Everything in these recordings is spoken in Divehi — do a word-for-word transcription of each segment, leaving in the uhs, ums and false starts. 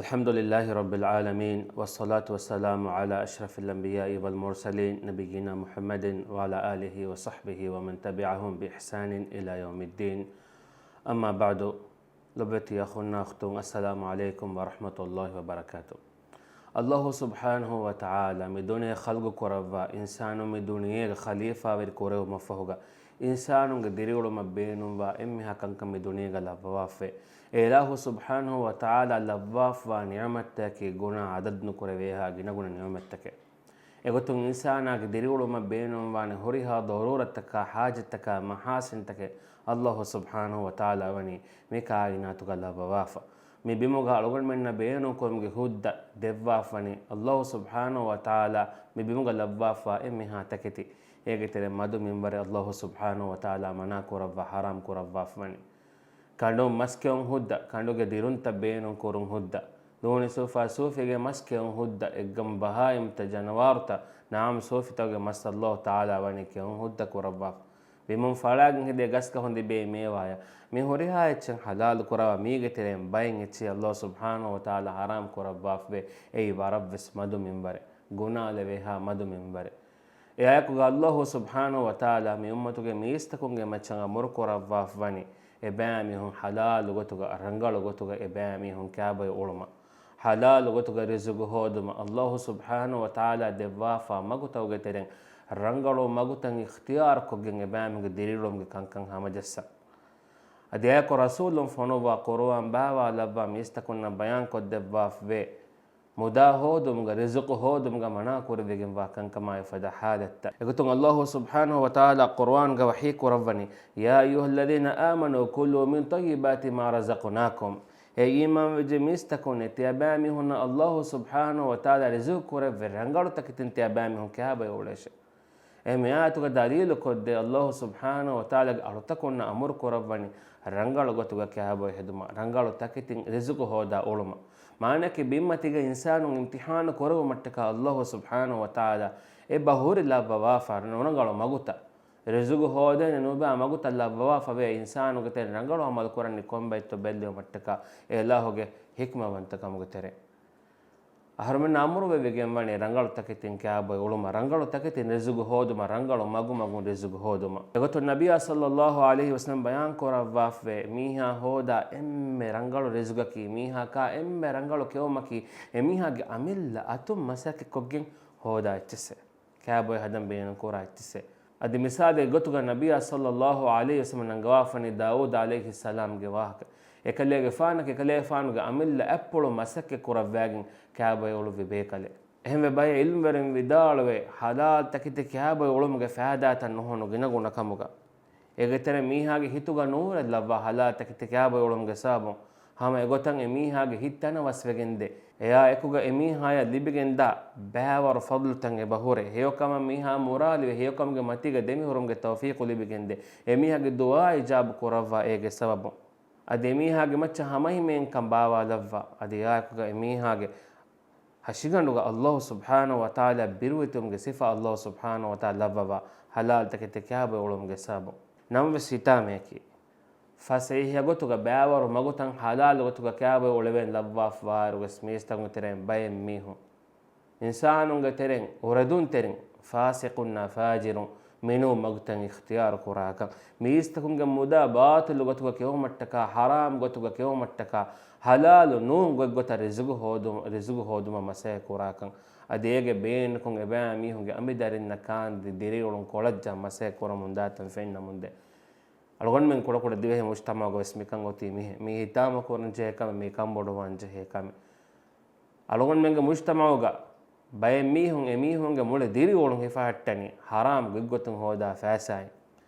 الحمد لله رب العالمين، والصلاة والسلام على أشرف الأنبياء والمرسلين، نبينا محمد وعلى آله وصحبه ومن تبعهم بإحسان إلى يوم الدين. أما بعد، ލޮބުވެތި އަޚުންނާ އުޚްތުން، އައްސަލާމު ޢަލައިކުމް ވަރަޙްމަތުﷲި ވަބަރަކާތު. އައްލާހު ސުބްޙާނަހު ވަތަޢާލާ މި ދުނިޔެ ޚަލްޤު ކުރައްވާ އިންސާނުން މި ދުނިޔޭގެ ޚަލީފާވެރި ކުރެވުމަށްފަހުގަ، އިންސާނުންގެ ދިރިއުޅުމަށް ބޭނުންވާ އެންމެހާ ކަންކަން މި ދުނިޔޭގަ ލައްވަވާފައި. އެ އިލާހު ސުބްޙާނަހު ވަތަޢާލާ ލައްވާފަވާ ނިޢުމަތްތަކަކީ ގުނާ އަދަދުނުކުރެވޭހާ ގިނަގުނަ ނިޢުމަތްތަކެއް. އެގޮތުން އިންސާނާގެ ދިރިއުޅުމަށް ބޭނުންވާނެ ހުރިހާ ޟަރޫރަތްތަކާ، ޙާޖަތްތަކާ، މަޙާސިންތަކެއް އައްލާހު ސުބްޙާނަހު ވަތަޢާލާ ވަނީ މި ކާއިނާތުގަ ލައްވަވާފަ. މި ބިމުގަ އަޅުގަނޑުމެންނަށް ބޭނުންކުރުމުގެ ހުއްދަ ދެއްވާފަވަނީ އައްލާހު ސުބްޙާނަހު ވަތަޢާލާ މި ބިމުގަ ލައްވާފަ އެންމެހާ ތަކެތި. އޭގެ ތެރެ މަދު މިންވަރެއް އައްލާހު ސުބްޙާނަހު ވަތަޢާލާ މަނާ ކުރައްވާ، ޙަރާމް ކުރައްވާފަވަނީ. ކަނޑުން މަސް ކެއުން ހުއްދަ، ކަނޑުގެ ދިރުންތައް ބޭނުން ކުރުން ހުއްދަ، ލޫނި ސޫފާ ސޫފީގެ މަސް ކެއުން ހުއްދަ، އެއްގަމު ބަހާއިމްތައް، ޖަނަވާރުތައް، ނަޢަމް ސޫފިތަކުގެ މަސް އައްލާހު ތަޢާލާ ވަނީ ކެއުން ހުއްދަ ކުރައްވާފަ. ބިމުން ފަޅާގެން ހެދޭ ގަސްގަހުން ލިބޭ މޭވާޔަށް މި ހުރިހާ އެއްޗެއް ޙަލާލު ކުރައްވާ މީގެ ތެރެއިން ބައެއް އެއްޗެއް އައްލާހު ސުބްޙާނަހު ވަތަޢާލާ ޙަރާމް ކުރައްވާފަވޭ. އެއީ ވަރަށްވެސް މަދު މިންވަރެއް، ގުނާލެވޭހާ މަދު މިންވަރެއް. އެއާއެކުގަ އައްލާހު ސުބްޙާނަހު ވަތަޢާލާ މި އުއްމަތުގެ މީސްތަކުންގެ މައްޗަށް އަމުރު ކުރައްވާފަވަނީ، އެބައިމީހުން ޙަލާލު ގޮތުގަ، ރަނގަޅު ގޮތުގަ އެބައިމީހުން ކާބޮއި އުޅުމަށް. ޙަލާލު ގޮތުގަ ރިޒުގު ހޯދުމަށް، އައްލާހު ސުބްޙާނަހު ވަތަޢާލާ ދެއްވާފާ މަގުތަކުގެ ތެރެއިން ރަނގަޅު މަގުތައް އިޚްތިޔާރުކޮށްގެން އެބައިމީހުންގެ ދިރިއުޅުމުގެ ކަންކަން ހަމަޖައްސަން. އަދި އެއާއެކު ރަސޫލުން ފޮނުއްވާ ޤުރުއާން ބާވާލައްވާ މީސްތަކުންނަށް ބަޔާންކޮށްދެއްވާފަވޭ، މުދާ ހޯދުމުގަ، ރިޒުޤު ހޯދުމުގަ މަނާ ކުރެވިގެންވާ ކަންކަމާއި ފަދަ ޙާލަތްތައް. އެގޮތުން އައްލާހު ސުބްޙާނަހު ވަތަޢާލާ ޤުރުއާންގަ ވަޙީ ކުރައްވަނީ، "يا أيها الذين آمنوا كلوا من طيبات ما رزقناكم." އޭ އީމާންވެއްޖެ މީސްތަކުންނޭ، ތިޔަބައިމީހުންނަށް އައްލާހު ސުބްޙާނަހު ވަތަޢާލާ ރިޒުޤު ކުރެއްވި ރަނގަޅު ތަކެތިން ތިޔަބައިމީހުން ކާބޮއި އުޅޭށޭ. އެ މި އާޔަތުގަ ދަލީލު ކޮށްދޭ، އައްލާހު ސުބްޙާނަހު ވަތަޢާލާގެ އަޅުތަކުންނަށް އަމުރު ކުރައްވަނީ ރަނގަޅު ގޮތުގަ ކާބޮއި ހެދުމަށް، ރަނގަޅު ތަކެތިން ރިޒުޤު ހޯދާ އުޅުމަށް. މާނައަކީ ބިންމަތީގަ އިންސާނުން އިމްތިޙާނު ކުރެވުމަށްޓަކާ އައްލާހު ސުބްޙާނަހު ވަތަޢާލާ އެބަ ހުރި ލައްވަވާފަ ނުރަނގަޅު މަގުތައް، ރިޒުގު ހޯދޭނެ ނުބާ މަގުތައް ލައްވަވާފަވޭ، އިންސާނުގެ ތެރެއިން ރަނގަޅު ޢަމަލު ކުރަނީ ކޮންބައެއްތޯ ބެއްލެވުމަށްޓަކާ އެ އިލާހުގެ ޙިކްމަތްވަންތަކަމުގެ ތެރެއިން. އަހަރުމެންނަށް އަމުރުވެވިގެންވަނީ ރަނގަޅު ތަކެތިން ކާބޮއި އުޅުމަށް، ރަނގަޅު ތަކެތިން ރިޒުގު ހޯދުމަށް، ރަނގަޅު މަގު މަގުން ރިޒުގު ހޯދުމަށް. އެގޮތުން ނަބިއްޔާ ޞައްލައްލާހު ޢަލައިހި ވަސައްލަމް ބަޔާން ކުރައްވާފަވޭ، މީހާ ހޯދާ އެންމެ ރަނގަޅު ރިޒުގަކީ، މީހާ ކާ އެންމެ ރަނގަޅު ކެއުމަކީ، އެމީހާގެ އަމިއްލަ އަތުން މަސައްކަތްކޮށްގެން ހޯދާ އެއްޗެއްސެ. ކާބޮއި ހަދަން ބޭނުންކުރާ އެއްޗެއްސެ. އަދި މިސާލެއް ގޮތުގަ ނަބިއްޔާ ޞައްލައްލާހު ޢަލައިހި ވަސައްލަމް ނަންގަވާފަނީ ދާވޫދު ޢަލައިހިއްސަލާމްގެ ވާހަކަ. އެކަލޭގެފާނަކީ އެކަލޭގެފާނުގެ އަމިއްލަ އަތްޕުޅު މަސައްކަތް ކުރައްވާގެން ކާބޮއި އުޅުއްވި ބޭކަލެއް. އެހެންވެ ބައެއް ޢިލްމުވެރިން ވިދާޅުވޭ، ޙަލާލް ތަކެތި ކާބޮއި އުޅުމުގެ ފައިދާތައް ނުހުނު ގިނަގުނަ ކަމުގަ. އޭގެ ތެރެ މީހާގެ ހިތުގަ ނޫރެއް ލައްވާ ޙަލާލް ތަކެތި ކާބޮއި އުޅުމުގެ ސަބަބުން. ހަމަ އެގޮތަށް އެމީހާގެ ހިތް ތަނަވަސްވެގެންދޭ. އެއާ އެކުގަ އެމީހާޔަށް ލިބިގެންދާ ބައިވަރު ފަޟްލުތައް އެބަހުރޭ. ހެޔޮކަމަށް މީހާ މުރާލިވެ، ހެޔޮކަމުގެ މަތީގަ ދެމިހުރުމުގެ ތައުފީޤު ލިބިގެންދޭ. އެމީހާގެ ދުޢާ އިޖާބު ކުރައްވާ އޭގެ ސަބަބުން. އަދި އެމީހާގެ މައްޗަށް ހަމަހިމޭންކަން ބާވާލައްވާ. އަދި އެއާއެކުގަ އެމީހާގެ ހަށިގަނޑުގަ އައްލާހު ސުބްޙާނަހު ވަތަޢާލާ ބިރުވެތިވުމުގެ ސިފަ އައްލާހު ސުބްޙާނަހު ވަތަޢާލާ ލައްވަވާ ޙަލާލް ތަކެތި ކާބޮއި އުޅުމުގެ ސަބަބުން. ނަމަވެސް ހިތާމަޔަކީ، ފަސޭހަ ގޮތުގަ ބައިވަރު މަގުތައް ޙަލާލު ގޮތުގަ ކާބޮއި އުޅެވެން ލައްވާފަވާއިރުވެސް މީސްތަކުންގެ ތެރެއިން ބައެއް މީހުން، އިންސާނުންގެ ތެރެއިން، އުރެދުންތެރިން، ފާސިޤުންނާ ފާޖިރުން، މިނޫން މަގުތައް އިޚްތިޔާރު ކުރާކަން، މީސްތަކުންގެ މުދާ ބާޠިލު ގޮތުގަ ކެއުމަށްޓަކާ، ޙަރާމް ގޮތުގަ ކެއުމަށްޓަކާ، ޙަލާލު ނޫން ގޮތްގޮތަށް ރިޒުގު ހޯދު-، ރިޒުގު ހޯދުމަށް މަސައްކަތް ކުރާކަން، އަދި އޭގެ ބޭނުންކޮށް އެބައިމީހުންގެ އަނބިދަރިންނަށް ކާންދި ދިރިއުޅުން ކޮޅަށް ޖަހަން މަސައްކަތް ކުރަމުންދާތަން ފެންނަމުންދޭ. އަޅުގަނޑުމެން ކުޑަކުޑަ ދިވެހި މުޖްތަމަޢުގަ ވެސް މިކަން އޮތީ މިހެން. މީ ހިތާމަ ކުރަން ޖެހޭ ކަމެއް، މީ ކަންބޮޑުވާން ޖެހޭ ކަމެއް. އަޅުގަނޑުމެންގެ މުޖްތަމަޢުގަ ބައެއް މީހުން އެމީހުންގެ މުޅި ދިރިއުޅުން ހިފަހައްޓަނީ ޙަރާމް ގޮތްގޮތުން ހޯދާ ފައިސާއިން.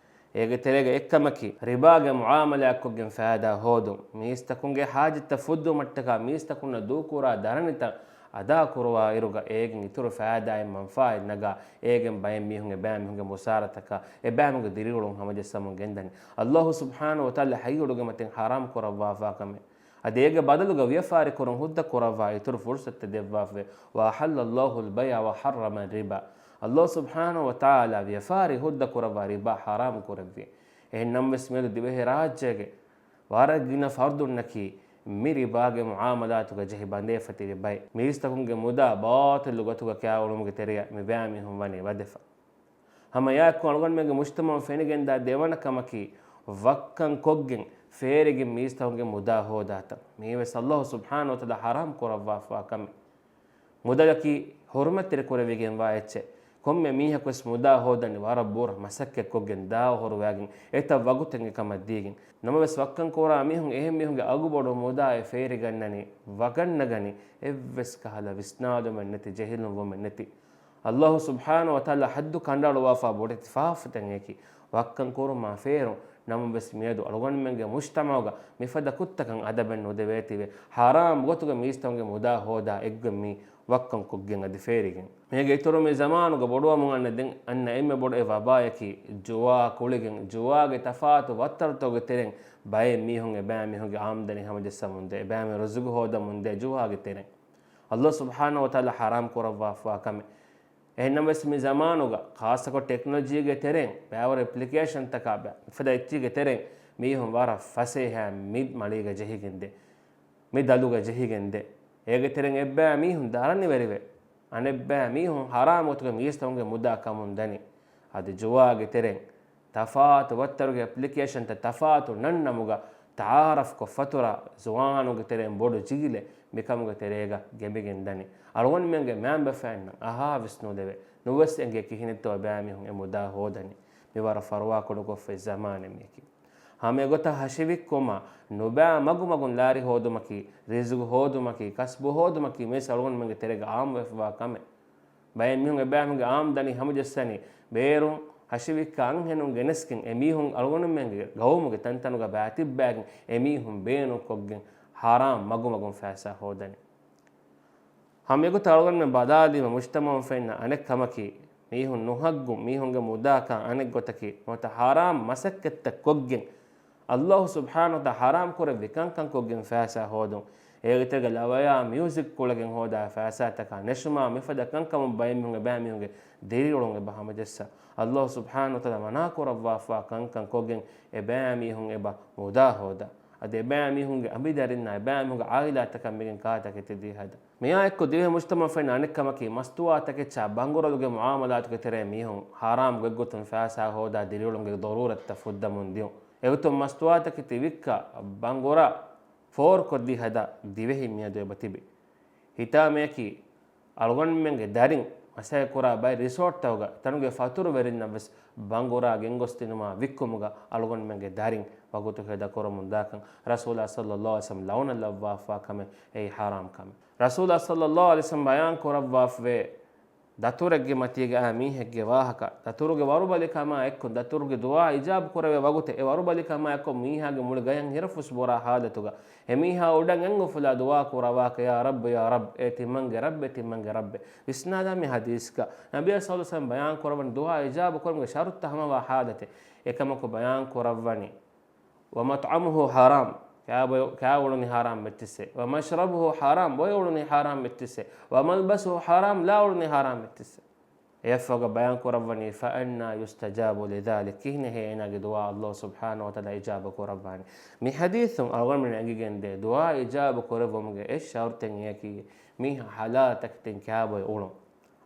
އޭގެ ތެރޭގަ އެއްކަމަކީ، ރިބާގެ މުޢާމަލާތްކޮށްގެން ފައިދާ ހޯދުން. މީސްތަކުންގެ ޙާޖަތްތައް ފުއްދުވުމަށްޓަކާ މީސްތަކުންނަށް ދޫކުރާ ދަރަނިތައް އަދާކުރުވާ އިރުގަ، އޭގެން އިތުރު ފައިދާއެއް މަންފާއެއް ނަގާ، އޭގެން ބައެއް މީހުން އެބައިމީހުންގެ މުސާރަތަކާ، އެބައިމީހުންގެ ދިރިއުޅުން ހަމަޖައްސަމުން ގެންދަނީ. އައްލާހު ސުބްޙާނަހު ވަތަޢާލާ ޙައްޔުޑުގެ މަތިން ޙަރާމް ކުރައްވާފާ ކަމެއް. އަދި އޭގެ ބަދަލުގަ ވިޔަފާރި ކުރުން ހުއްދަ ކުރައްވާ އިތުރު ފުރުޞަތެއް ދެއްވާފައި. وأحل الله البيع وحرم الربا. އައްލާހު ސުބްޙާނަހު ވަތަޢާލާ ވިޔަފާރި ހުއްދަ ކުރައްވާ ރިބާ ޙަރާމް ކުރެއްވި. އެހެން ނަމަވެސް މިއަދު ދިވެހިރާއްޖޭގެ ވަރަށް ގިނަ ފަރުދުންނަކީ މި ރިބާގެ މުޢާމަލާތުގަ ޖެހި ބަނދޭފަ ތިބި ބައެއް. މީސްތަކުންގެ މުދާ ބާޠިލު ގޮތުގަ ކާވެއްޖެ ގޮތުގަ ކާވެއްޖެ މީހުން ވަނީ ވަދެފަ. ހަމަ އެއާއެކު އަޅުގަނޑުމެންގެ މުޖްތަމަޢުން ފެނިގެންދާ ދެވަނަ ކަމަކީ، ވައްކަން ކޮށްގެން ފޭރިގެން މީސްތަކުންގެ މުދާ ހޯދާތަން. މީވެސް ﷲ ސުބްޙާނަހޫ ވަތަޢާލާ ޙަރާމް ކުރައްވާފާ ކަމެއް. މުދަލަކީ ޙުރުމަތްތެރި ކުރެވިގެންވާ އެއްޗެއް. ކޮންމެ މީހަކުވެސް މުދާ ހޯދަނީ ވަރަށް ބުރަ މަސައްކަތްކޮށްގެން ދާ އޮހޮރުވާގެން އެތައް ވަގުތެއް އެކަމަށް ދީގެން. ނަމަވެސް ވައްކަން ކުރާ މީހުން އެހެން މީހުންގެ އަގުބޮޑު މުދާއެއް ފޭރިގަންނަނީ ވަގަށްނަގަނީ އެއްވެސް ކަހަލަ ވިސްނާލުމެއް ނެތި، ޖެހިލުންވުމެއް ނެތި. ﷲ ސުބްޙާނަހޫ ވަތަޢާލާ ޙައްދު ކަނޑައަޅުވާފާ ބޮޑެތި ފާފަތައް އެކި. ވައްކަން ކުރުމާ ފޭރުން. ނަމަވެސް މިއަދު އަޅުގަނޑުމެންގެ މުޖްތަމަޢުގަ މިފަދަ ކުށްތަކަށް އަދަބެއް ނުދެވޭތީވެ، ޙަރާމް ގޮތުގަ މީސްތަކުންގެ މުދާ ހޯދާ އެއްގޮތް މީ ވައްކަން ކޮށްގެން އަދި ފޭރިގެން. މީގެ އިތުރު މި ޒަމާނުގަ ބޮޑުވަމުން އަންނަ ދެން އަންނަ އެންމެ ބޮޑު އެއް ވަބާއަކީ ޖުވާ ކުޅިގެން، ޖުވާގެ ތަފާތު ވައްތަރުތަކުގެ ތެރެއިން ބައެއް މީހުން އެބައިމީހުންގެ އާމްދަނީ ހަމަޖައްސަމުންދޭ، އެބައިމީހުން ރުޒުގު ހޯދަމުންދޭ ޖުވާގެ ތެރެއިން. ﷲ ސުބްޙާނަހޫ ވަތަޢާލާ ޙަރާމް ކުރައްވާފާ ކަމެއް. އެހެންނަމަވެސް މި ޒަމާނުގަ، ޚާއްޞަކޮށް ޓެކްނޮލޮޖީގެ ތެރެއިން، ބައިވަރު އެޕްލިކޭޝަންތަކާ ބެ-، މިފަދަ އެއްޗީގެ ތެރެއިން މީހުން ވަރަށް ފަސޭހައިން މި މަޅީގަ ޖެހިގެންދޭ، މި ދަލުގަ ޖެހިގެންދޭ. އޭގެ ތެރެއިން އެއްބައި މީހުން ދަރަނިވެރިވެ، އަނެއްބައި މީހުން ޙަރާމް ގޮތުގަ މީސްތަކުންގެ މުދާ ކަމުން ދަނީ. އަދި ޖުވާގެ ތެރެއިން ތަފާތު ވައްތަރުގެ އެޕްލިކޭޝަންތައް ތަފާތު ނަން ނަމުގަ ތަޢާރަފްކޮށް ފަތުރާ ޒުވާނުންގެ ތެރެއިން ބޮޑު ޖިގިލެއް މިކަމުގެ ތެރޭގަ ގެނބިގެން ދަނީ. އަޅުގަނޑުމެންގެ މައިންބަފައިންނަށް އަހާވެސް ނުލެވޭ. ނުވެސް އެނގޭ ކިހިނެއްތޯ އެބައިމީހުން އެ މުދާ ހޯދަނީ. މި ވަރަށް ފަރުވާކުޑަކޮށްފައި ޒަމާނެއް މީކީ. ހަމަ އެގޮތަށް ހަށިވިއްކުމާ ނުބައި މަގުމަގުން ލާރި ހޯދުމަކީ، ރިޒުގު ހޯދުމަކީ، ކަސްބު ހޯދުމަކީ މިވެސް އަޅުގަނޑުމެންގެ ތެރޭގަ އާއްމުވެފަވާ ކަމެއް. ބައެއް މީހުން އެބައިމީހުންގެ އާމްދަނީ ހަމަޖައްސަނީ، ބޭރުން ހަށިވިއްކާ އަންހެނުން ގެނެސްގެން އެމީހުން އަޅުގަނޑުމެންގެ ގައުމުގެ ތަންތަނުގަ ބައިތިއްބައިގެން އެމީހުން ބޭނުންކޮށްގެން ހަރާމް މަގުމަގުން ފައިސާ ހޯދަނީ. ހަމަ އެގޮތަށް އަޅުގަނޑުމެން ބަލާލީމަ މުޖްތަމަޢުން ފެންނަ އަނެއް ކަމަކީ، މީހުން ނުހައްގު މީހުންގެ މުދާކާ އަނެއް ގޮތަކީ، ނުވަތަ ހަރާމް މަސައްކަތްތައް ކޮށްގެން، ﷲ ސުބްޙާނަހޫ ވަތަޢާލާ ޙަރާމް ކުރެއްވި ކަންކަން ކޮށްގެން ފައިސާ ހޯދުން. އޭގެ ތެރޭގަ ލަވަޔާ މިއުޒިކް ކުޅެގެން ހޯދާ ފައިސާތަކާ، ނެށުމާ މިފަދަ ކަންކަމުން ބައެއް މީހުން އެބައިމީހުންގެ ދިރިއުޅުން އެބަ ހަމަޖައްސާ. ﷲ ސުބްޙާނަހޫ ވަތަޢާލާ މަނާ ކުރައްވާފާ ކަންކަން ކޮށްގެން އެބައިމީހުން އެބަ މުދާ ހޯދާ. އަދި އެބައިމީހުންގެ އަނބިދަރިންނާ އެބައިމީހުންގެ ޢާއިލާތަކަށް މިގެން ކާތަކެތި ދީހަދާ. މިއާ އެއްކޮށް ދިވެހި މުޖްތަމަޢުން ފެންނަ އަނެއް ކަމަކީ، މަސްތުވާތަކެއްޗާ ބަނގުރަލުގެ މުޢާމަލާތުގެ ތެރޭ މީހުން ހަރާމް ގޮތްގޮތުން ފައިސާ ހޯދާ ދިރިއުޅުމުގެ ޟަރޫރަތުތައް ފުއްދަމުން ދިޔުން. އެގޮތުން މަސްތުވާތަކެތި ވިއްކާ ބަނގުރާ ފޯރުކޮށްދީ ހަދާ ދިވެހިން މިއަދު އެބަ ތިބި. ހިތާމަޔަކީ، އަޅުގަނޑުމެންގެ ދަރިން މަސައްކަތް ކުރާ ބައެއް ރިސޯޓްތަކުގަ ތަނުގެ ފަތުރުވެރިންނަށް ވެސް ބަނގުރާ ގެންގޮސްދިނުމާ ވިއްކުމުގަ އަޅުގަނޑުމެންގެ ދަރިން ވަގުތު ހޭދަކުރަމުން ދާކަން ރަސޫލާ ޞައްލައްލާހު ޢަލައިހި ވަސައްލަމް ލަޢުނަތް ލައްވާފާ ކަމެއް އެއީ ޙަރާމް ކަމެއް. ރަސޫލާ ޞައްލައްލާހު ޢަލައިހި ވަސައްލަމް ބަޔާން ކުރައްވާފަވޭ، ދަތުރެއްގެ މަތީގަ އާ މީހެއްގެ ވާހަކަ، ދަތުރުގެ ވަރުބަލިކަމާ އެއްކޮށް، ދަތުރުގެ ދުޢާ އިޖާބަ ކުރެވޭ ވަގުތެއް، އެ ވަރުބަލިކަމާ އެއްކޮށް މީހާގެ މުޅި ގަޔަށް ހިރަފުސް ބޯރާ ޙާލަތުގަ، އެމީހާ އުޑަށް އެން އުފުލާ ދުޢާ ކުރާ ވާހަކަ، ޔާ ރައްބު، ޔާ ރައްބު، އޭ ތިމަންގެ ރައްބެ، ތިމަންގެ ރައްބެ. ވިސްނާލާ މި ޙަދީޘްގަ، ނަބިއްޔާ ޞައްލައްލާހު ޢަލައިހި ވަސައްލަމް ބަޔާން ކުރައްވަނީ ދުޢާ އިޖާބަ ކުރުމުގެ ޝަރުޠުތައް ހަމަވާ ޙާލަތެއް. އެކަމަކު ބަޔާން ކުރައްވަނީ، ومطعمه حرام، ކާބޮ-، ކާއުޅުނީ ޙަރާމް އެއްޗިއްސެއް، ومشربه حرام، ބޮއެ އުޅުނީ ޙަރާމް އެއްޗިއްސެއް، وملبسه حرام، ލާ އުޅުނީ ޙަރާމް އެއްޗިއްސެއް. އެއަށްފަހުގަ ބަޔާން ކުރައްވަނީ، فأنى يستجاب لذلك، ކިހިނެއް ހޭ އޭނާގެ ދުޢާ ﷲ ސުބްޙާނަހު ވަތަޢާލާ އިޖާބަ ކުރައްވާނީ؟ މި ޙަދީޘުން އަޅުގަނޑުމެން އެނގިގެންދޭ ދުޢާ އިޖާބަ ކުރެއްވުމުގެ އެއް ޝަރުޠެއް އެއަކީ، މީހާ ޙަލާލު ތަކެތިން ކާބޮއެ އުޅުން.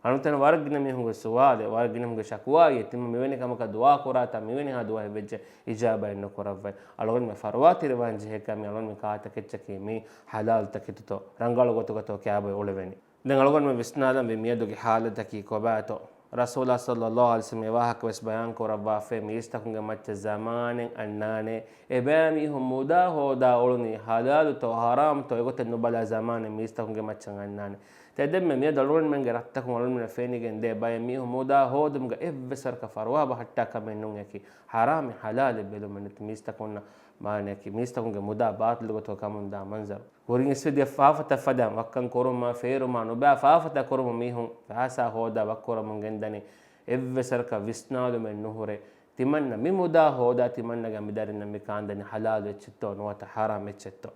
އަޅުގަނޑު ވަރަށް ގިނަ މީހުންގެ ސުވާލެއް، ވަރަށް ގިނަ މީހުންގެ ޝަކުވާއެއް، ތިމަން މިވެނި ކަމަކަށް ދުޢާ ކުރާތާ މިވެނިހާ ދުވަހެއް ވެއްޖެ އިޖާބައެއް ނުކުރައްވައި. އަޅުގަނޑުމެން ފަރުވާ ތިރިވާން ޖެހޭ ކަމެއް އަޅުގަނޑުމެން ކާ ތަކެއްޗަކީ މީ ޙަލާލު ތަކެތިތޯ، ރަނގަޅު ގޮތުގަތޯ ކާބޮއެ އުޅެވެނީ. ދެން އަޅުގަނޑުމެން ވިސްނާލަންވީ މިއަދުގެ ޙާލަތަކީ ކޮބާތޯ؟ ރަސޫލާ ޞައްލައްލާހު ޢަލައިހި ވަސައްލަމް އެ ވާހަކަ ވެސް ބަޔާން ކުރައްވާފައި، މީސްތަކުންގެ މައްޗަށް ޒަމާނެއް އަންނާނެ، އެބައިމީހުން މުދާ ހޯދާ އުޅުނީ ޙަލާލުތޯ ޙަރާމްތޯ އެގޮތެއް ނުބަލާ ޒަމާނެއް މީސްތަކުންގެ މައްޗަށް އަންނާނެ. ތެދެންމެ މިއަދު އަޅުގަނޑުމެންގެ ރަށްތަކުން އަޅުގަނޑުމެން ފެނިގެން ދޭ ބައެއް މީހުން މުދާ ހޯދުމުގަ އެއްވެސް ވަރަކަށް ފަރުވާ ބަހައްޓާ ކަމެއް ނޫން. އެއަކީ ޙަރާމެއް ޙަލާލެއް ބެލުމެއް ނެތި މީސްތަކުންނަށް މާނައަކީ މީސްތަކުންގެ މުދާ ބާޠިލު ގޮތުގަ ކަމުން ދާ މަންޒަރު. ކުރިން އިސްވެދިޔަ ފާފަތައް ފަދައިން ވައްކަން ކުރުމާ ފޭރުމާ ނުބައި ފާފަތައް ކުރުމުން މީހުން ފައިސާ ހޯދާ ވައްކުރަމުން ގެންދަނީ އެއްވެސް ވަރަކަށް ވިސްނާލުމެއް ނުހުރޭ. ތިމަންނަ މި މުދާ ހޯދާ ތިމަންނަގެ އަނބިދަރިންނަށް މި ކާންދަނީ ޙަލާލު އެއްޗެއްތޯ ނުވަތަ ޙަރާމް އެއްޗެއްތޯ؟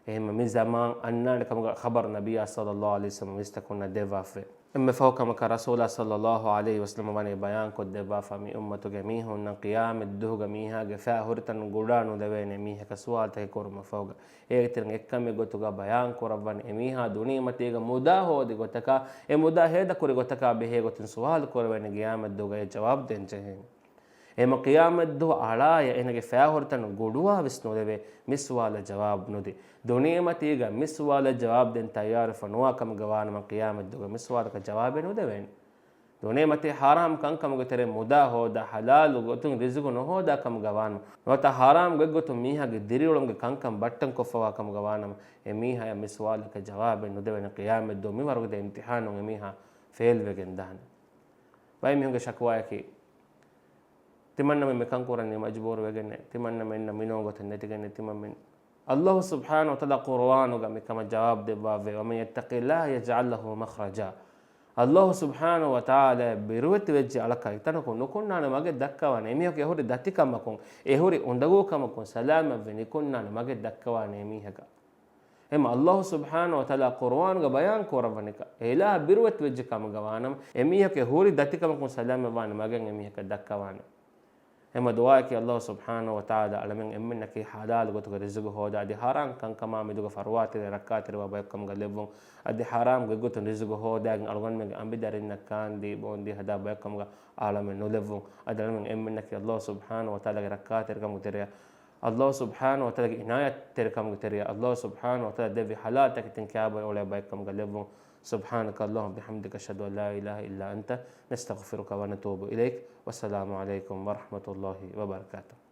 އެހެންމަ މި ޒަމާން އަންނާނެ ކަމުގަ ޚަބަރު ނަބިއްޔާ ޞައްލައްލާހު ޢަލައިހި ވަސައްލަމަ މީސްތަކުންނަށް ދެއްވާފައި. އެންމެ ފަހު ކަމަކަށް ރަސޫލާ ޞައްލައްލާހު ޢަލައިހި ވަސައްލަމަ ވަނީ ބަޔާންކޮށްދެއްވާފަ، މި އުއްމަތުގެ މީހުންނަށް ޤިޔާމަތްދުވަހުގަ މީހާގެ ފައި ހުރިތަން ގުޑާ ނުލެވޭނެ މީހަކަށް ސުވާލުތަކެއް ކުރުމަށް ފަހުގަ، އޭގެ ތެރެއިން އެއްކަމެއް ގޮތުގަ ބަޔާން ކުރައްވަން އެމީހާ ދުނިޔެމަތީގަ މުދާ ހޯދި ގޮތަކާ، އެ މުދާ ހޭދަކުރި ގޮތަކާ ބެހޭ ގޮތުން ސުވާލު ކުރެވޭނެ ޤިޔާމަތްދުވަހުގަ އެ ޖަވާބު ދޭން ޖެހޭނެ. އެހެންމަ ޤިޔާމަތްދުވަހު އަޅާޔަށް އޭނަގެ ފައިހުރިތަން ގުޑުވާވެސް ނުލެވޭ، މި ސުވާލަށް ޖަވާބު ނުދީ. ދުނިޔެމަތީގަ މި ސުވާލަށް ޖަވާބު ދޭން ތައްޔާރުވެފަ ނުވާ ކަމުގަ ވާނަމަ، ޤިޔާމަތްދުވަހުގަ މި ސުވާލަކަށް ޖަވާބެއް ނުދެވޭނެ. ދުނިޔެމަތީ ޙަރާމް ކަންކަމުގެ ތެރެއިން މުދާ ހޯދާ، ޙަލާލު ގޮތުން ރިޒުގު ނުހޯދާ ކަމުގަ ވާނަމަ، ނުވަތަ ޙަރާމް ގޮތްގޮތުން މީހާގެ ދިރިއުޅުމުގެ ކަންކަން ބައްޓަން ކޮށްފަވާ ކަމުގަ ވާނަމަ، އެ މީހާޔަށް މި ސުވާލަކަށް ޖަވާބެއް ނުދެވޭނެ. ޤިޔާމަތްދުވަހު މިވަރުގެ ދެ އިމްތިޙާނުން އެ މީހާ ފެއިލްވެގެން ދާނެ. ބައެއް މީހުންގެ ޝަކުވާއަކީ، ތިމަންނަމެން މިކަން ކުރަނީ މަޖުބޫރު ވެގެންނޭ، ތިމަންނަމެންނަށް މިނޫން ގޮތެއް ނެތިގެންނޭ، ތިމަންމެން. ﷲ ސުބްޙާނަހޫ ވަތަޢާލާ ޤުރުއާނުގަ މިކަމަށް ޖަވާބު ދެއްވާފައި، وَمَنْ يَتَّقِ اللَّهَ يَجْعَلْ لَهُ مَخْرَجًا. ﷲ ސުބްޙާނަހޫ ވަތަޢާލާ ބިރުވެތިވެއްޖެ އަޅަކަށް އެތަނަކު ނުކުންނާނެ މަގެއް ދައްކަވާނެ. އެމީހަކު އެހުރި ދަތިކަމަކުން، އެހުރި އުނދަގޫކަމަކުން ސަލާމަތްވެ ނިކުންނާނެ މަގެއް ދައްކަވާނެ އެމީހަކަށް. އެހެންމަ ﷲ ސުބްޙާނަހޫ ވަތަޢާލާ ޤުރުއާނުގަ ބަޔާން ކުރައްވަނިކަ، އެ އިލާހަށް ބިރުވެތިވެއްޖެ ކަމުގަ ވާނަމަ، އެމީހަކު އެ ހުރި ދަތިކަމަކުން ސަލާމަތްވާނެ މަގެއް އެމީހަކަށް ދައްކަވާނެ. އެހެންމަ ދުޢާއަކީ ﷲ ސުބްޙާނަހޫ ވަތަޢާލާ އަޅަމެން އެންމެންނަކީ ޙަލާލު ގޮތުގަ ރިޒުގު ހޯދާ، އަދި ޙަރާމް ކަންކަމާ މެދުގަ ފަރުވާތެރި ރައްކާތެރިވާ ބަޔަކު ކަމުގަ ލެއްވުން، އަދި ޙަރާމް ގޮތްގޮތުން ރިޒުގު ހޯދާގެން އަޅުގަނޑުމެންގެ އަނބިދަރިންނަށް ކާންދީ ބޯންދީ ހަދާ ބަޔަކު ކަމުގަ އަޅަމެން ނުލެއްވުން. އަދި އަޅަމެން އެންމެންނަކީ ﷲ ސުބްޙާނަހޫ ވަތަޢާލާގެ ރައްކާތެރިކަމުގެ ތެރެއަށް، ﷲ ސުބްޙާނަހޫ ވަތަޢާލާގެ އިނާޔަތްތެރިކަމުގެ ތެރެއަށް، ﷲ ސުބްޙާނަހޫ ވަތަޢާލާ ދެއްވި ޙަލާލުތަކެއް ތިން ކިޔާބޮއި އުޅޭ ބަޔަކު ކަމުގަ ލެއްވުން. سبحانك اللهم بحمدك، أشهد أن لا إله إلا أنت، نستغفرك ونتوب إليك. والسلام عليكم ورحمة الله وبركاته.